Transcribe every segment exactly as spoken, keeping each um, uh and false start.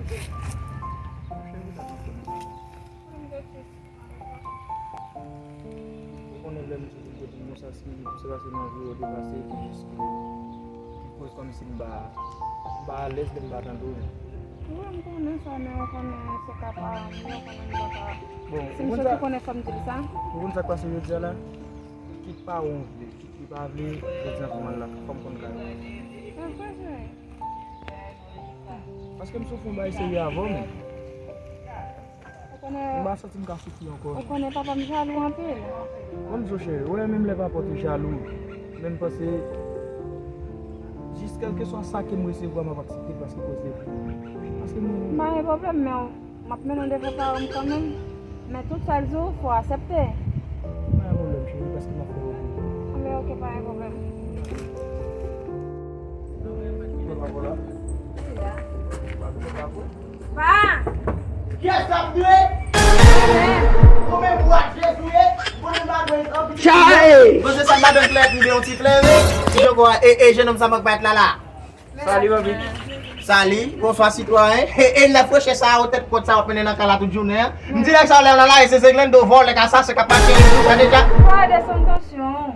Ou konnen lè m soti kote m konsa, si se paske m anvi w depase, ki jis ki, ki koz kòmsi m pa, m pa alèz, lè m pa tande w. Wi, m konnen sa, men ou konnen se ka paran m, ou konnen m pa ka. Bon, si m soti konnen fò m di l sa. Ou konn sa k pase jodi a la? Kit paran w vle, kit li pa vle, jodi a fò m al lakay, fò m konn kay. Se vre, cheri. Paske m soufri yon bagay serye avè w, men. Ou konnen, m pa santi m ka soufri ankò. Ou konnen papa m jalou anpil. Bon, m di w, cheri, ou wè menm lè papa w te jalou, men m panse, jis kèlkeswa sa ke m resevwa, m ap aksepte l paske koz de ou. Paske m... M pa gen pwoblèm, men m ap mennen w devan paran m kanmenm. Men tout sa l di w, fò w aksepte. Pa gen pwoblèm, cheri, paske m ap fè w oubli. Anben, oke, pa gen pwoblèm. Mwen pa bon la. Wi, la. Pa bon, pa bon. Pa! Kiyès k ap dwe? Ou menm bwat Jezi w ye? Ou menm pa dwe anpil. Chay! Bon, se sa madanm klè, pi yon ti klere. Ti joko a, e, e, jennonm sa mank pa èt la la. Sali, papi. Sali, bonswa, sitwayen. E, e, nèf rochè sa a, ou tèt kòd sa, w ap mennen nan kay la tout jounen an. M di nèg sa, lè w nan lari, se zenglendo, vòlè, ka sa, se k ap mache, ou sa deja. Pa desann tansyon.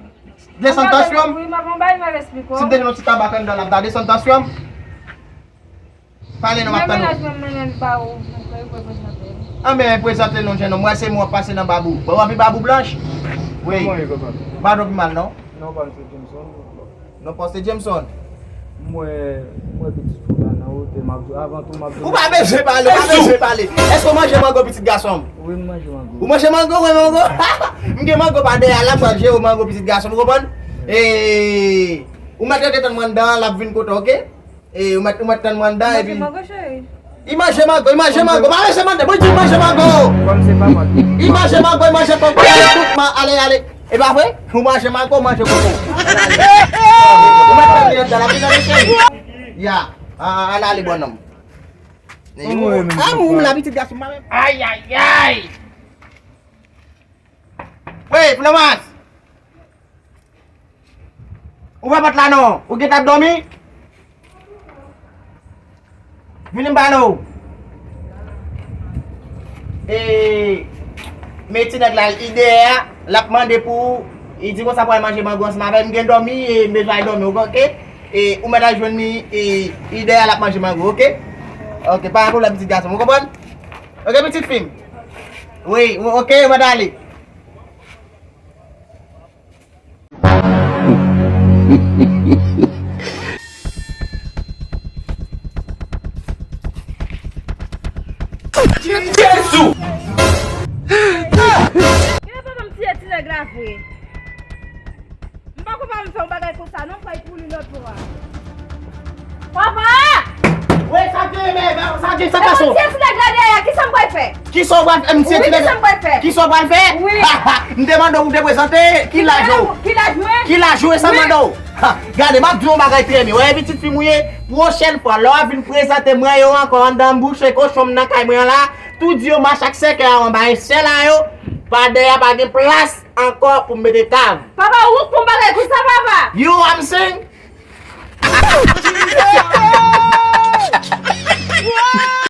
Desann tansyon m? Wi, m ap bay mal esplike w. Si m te jwenn yon ti tabak anndan l ap ta desann tansyon m? Pale non, m ap tann ou. Men mennaj mwen, mennen l ba ou, pou w prezante l. Anben, prezante non, jennonm. Mwen se mwen w ap pase nan babou. Bon, w anvi babou blanch? Wi. Kòman w ye, papa? M pa twò pi mal, non. Non pa m se Jameson. Non pa w se Jameson. Mwen, mwen pitit ou la nan wotè, m ap di w, avan tou, m ap di w. Ou pa bezwen pale, ou pa bezwen pale. Èske w manje mango, pitit gason m? Wi, m manje mango. Ou manje mango, ou renmen mango? M gen mango pa dèyè la, m pral jere w mango, pitit gason m, ou konprann? E, ou mèt rete tann mwen anndan an, l ap vin kote w, oke? E, ou mèt, ou mèt tann mwen anndan, epi... Manje mango, cheri. Li manje mango, li manje mango. Manje mango, mwen di manje mango. Kòm se pa mwen. Li manje mango, li manje koko. Tout man, ale, ale. E pa vre? Ou manje mango, manje koko. Ou mèt tann li anndan, l ap vin tande cheri. Ya. A, a, al ale, bòn nonm. Amou, m labitit gason m pa menm. Ay, ay, ay. Wi, Flomas. Ouvè pòt la non. Ou gentan ap dòmi? Vini m pale w. E, men ti nèg la, li dèyè a, l ap mande pou ou. Li di konsa pou al manje mango ansanm avè l. M gen dòmi, e, m bezwen al dòmi, oke? E, ou mèt al jwenn li, e, li dèyè a, l ap manje mango, oke? Oke, pa gen pwoblèm, pitit gason m, ou konprann? Oke, pitit fi m? Wi, oke, ou mèt ale. Jezi! Genlè papa m tiye ti nèg la vre. M pa konn pa m fè yon bagay konsa non, fò l pou li lòt bò a. Papa! Wi, sa k gen, men, sa k gen, sa k pase? Epa m tiye ti nèg la dèyè, kisa m pral fè? Kisa w pral fè? M tiye ti nèg la. Wi, kisa m pral fè? Kisa w pral fè? Wi. M te mande w pou w te prezante, ki laj ou? Ki laj mwen? Ki laj ou, e sa m mande w? Ha, gade, m ap di w yon bagay trè byen. Wè, pitit fi m ou ye, pwochèn fwa, lè w ap vin prezante mwen yo ankò anndan bouch e kochon m nan kay mwen an la, tou di yo mache ak sèkèy a anba yon syèl a yo, pa dèyè pa gen plas ankò pou m mete kav. Papa, ou konn bagay konsa, papa? You know what I'm saying?